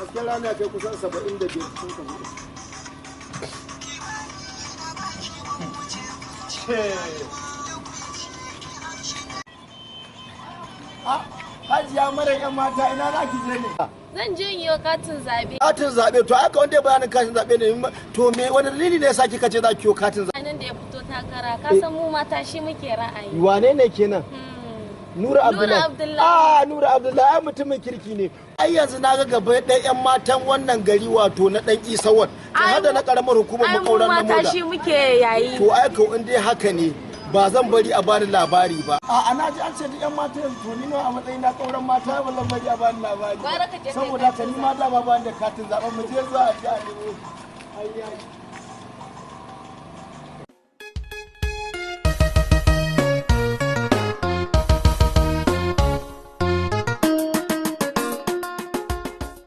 Hasken rana ya kai kusan 75 cikin kaso. Hajiya mara yan mata, ina za ki je ne? Zan je in yi katin zabe. Katin zaɓe? To aka wanda ya bayanin katin zaɓe ne. To me, wani dalili ne yasa kika ce za ki yi katin zaɓe? Nan da ya fito takara, ka san mu mata shi muke ra'ayi. Wane ne kenan? Nura Abdullahi. Abdullahi. Ah, Nura Abdullahi ai mutumin kirki ne. Ai yanzu na ga gaba ɗaya yan matan wannan gari, wato na ɗan Isa Ward. To hada na karamar hukumar Ai mu Makauran na mata Moda. shi muke yayi. To ai ko in dai haka ne, ba zan bari a bani labari ba. A na ji an ce duk yan mata yanzu, to ni ma a matsayin na kauran mata ba zan bari a bani labari ba. Gwara ka je kai Saboda haka katin ni ma dama bani da katin zaɓen, mu je zuwa a ji a nemo. Ai ai.